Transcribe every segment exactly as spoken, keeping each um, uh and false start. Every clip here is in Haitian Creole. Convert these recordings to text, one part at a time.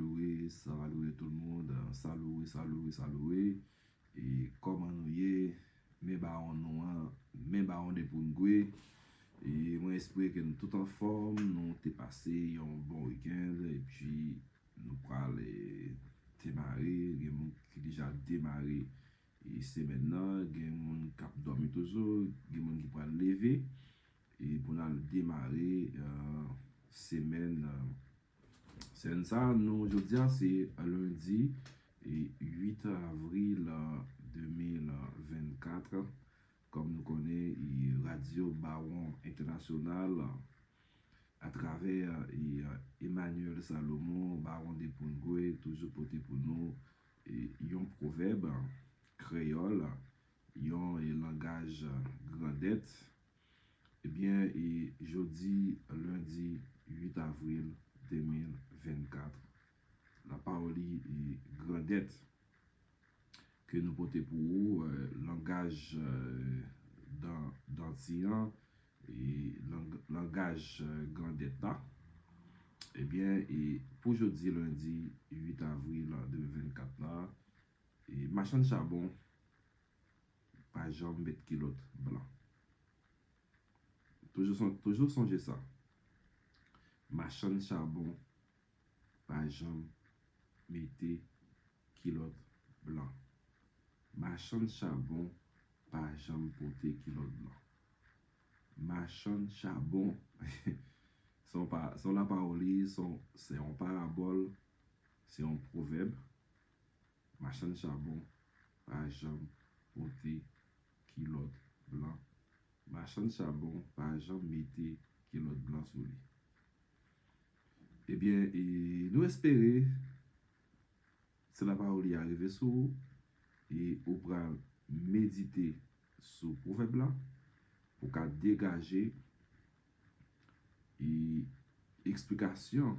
Salué, salué tout le monde. Salué, salué, salué. E kòman nou ye? Men bawon nou an, men bawon de Poungwe. E mwen espere ke nou tout anfòm, nou te pase yon bon weekend, epi nou pral, eh, demare, gen moun ki deja demare, eh, semèn nan, gen moun k ap dòmi toujou, gen moun ki pral leve, e pou n al demare, eh, semèn, eh, semèn sa, nou, jodi a, se lendi, e uit avril, eh, de mil vennkat. Kòm nou konnen, e, Radyo Bawon Entènasyonal, atravè, e, Emmanuel Salomon, Bawon de Poungwe, toujou pote pou nou, e, yon pwovèb kreyòl, yon, e, langaj grandèt. Ebyen, e, jodi, lendi uit avril de mil vennkat, lapawòl li, e, grandèt ke nou pote pou ou, eh, langaj, eh, dan, danti an, e lang-, langaj, eh, grandèt la. Ebyen, e pou jodi lendi uit avril de mil vennkat la, e machann chabon pa janm met kilòt blan. Toujou son-, toujou sonje sa. Machann chabon pa janm mete kilòt blan. Machann chabon pa janm pote kilòt blan. Machann chabon, se yon pa-, se yon lapawòl li, se yon, se yon parabòl, se yon pwovèb. Machann chabon pa janm pote kilòt blan. Machann chabon pa janm mete kilòt blan sou li. Ebyen, e, nou espere se lapawòl li a rive sou ou, e ou pral medite sou pwovèb la, pou w ka degaje, e, eksplikasyon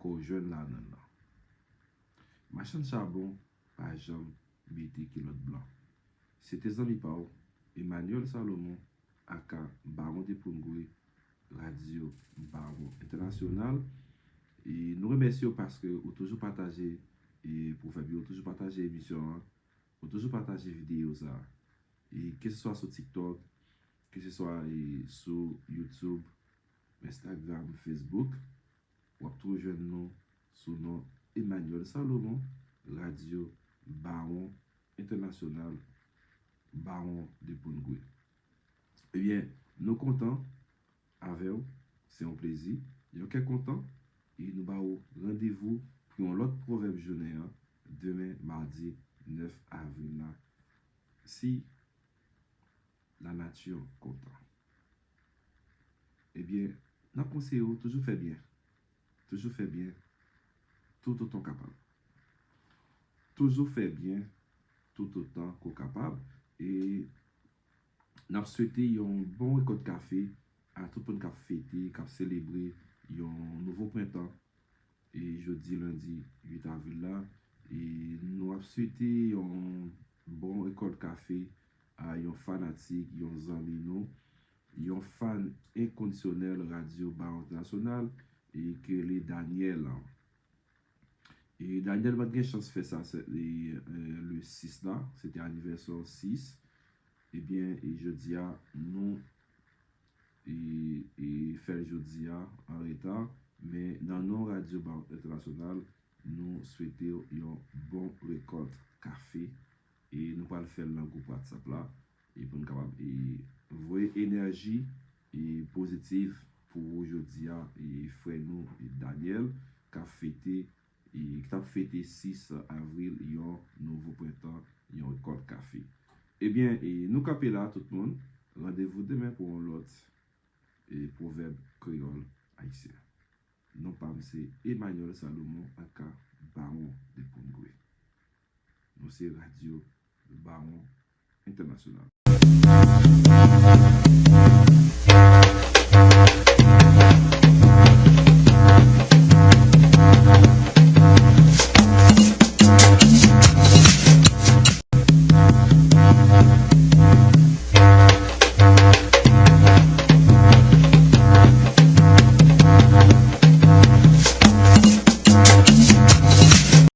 ke w jwenn ladan l lan. Machann chabon pa janm mete kilòt blan. Se te zanmi pa w, Emmanuel Salomon, aka Bawon de Poungwe, Radyo Bawon Entènasyonal. E nou remèsye w paske ou toujou pataje, e, pwovèb yo, ou toujou pataje emisyon an, ou toujou pataje videyo sa. E keseswa sou TikTok, keseswa, e, sou YouTube, Instagram, Facebook, w ap toujou jwenn nou sou non Emmanuel Salomon, Radyo Bawon Entènasyonal, Bawon de Poungwe. Ebyen, nou kontan avè w, se yon plezi, yon kè kontan, e nou ba ou randevou pou yon lòt pwovèb jounen an, demen, madi nèf avril la, si lanati kontan. Ebyen, n ap konseye w toujou fè byen. Toujou fè byen, toutotan w kapab. Toujou fè byen, toutotan ke w kapab. E n ap swete yon bon rekòt kafe a tout moun k ap fete, k ap selebre yon nouvo prentan, e jodi lendi uit avril la. E nou ap swete yon bon rekòt kafe a yon fanatik, yon zanmi nou, yon fan enkondisyonèl Radyo Bawon Entènasyonal, e ki rele Daniel. E Daniel pa t gen chans fè sa, se, e, e, le sis la, se te anivèsè sis. Ebyen, e jodi a, nou, e, e fè l jodi a an reta, men nan non Radyo Bawon Entènasyonal, nou swete w yon bon rekòt kafe, e nou pral fè l nan gwoup WhatsApp la, e pou n kapab, e, voye enèji, e, pozitif pou ou jodi a, e, frè nou, e, Daniel, k ap fete, e, k t ap fete sis avril, yon nouvo prentan, yon rekòt kafe. Ebyen, e, nou kanpe la, tout moun. Randevou demen pou yon lòt, e, pwovèb kreyòl ayisyen. Non pa m se Emmanuel Salomon, aka Bawon de Poungwe. Nou se Radyo Bawon Entènasyonal.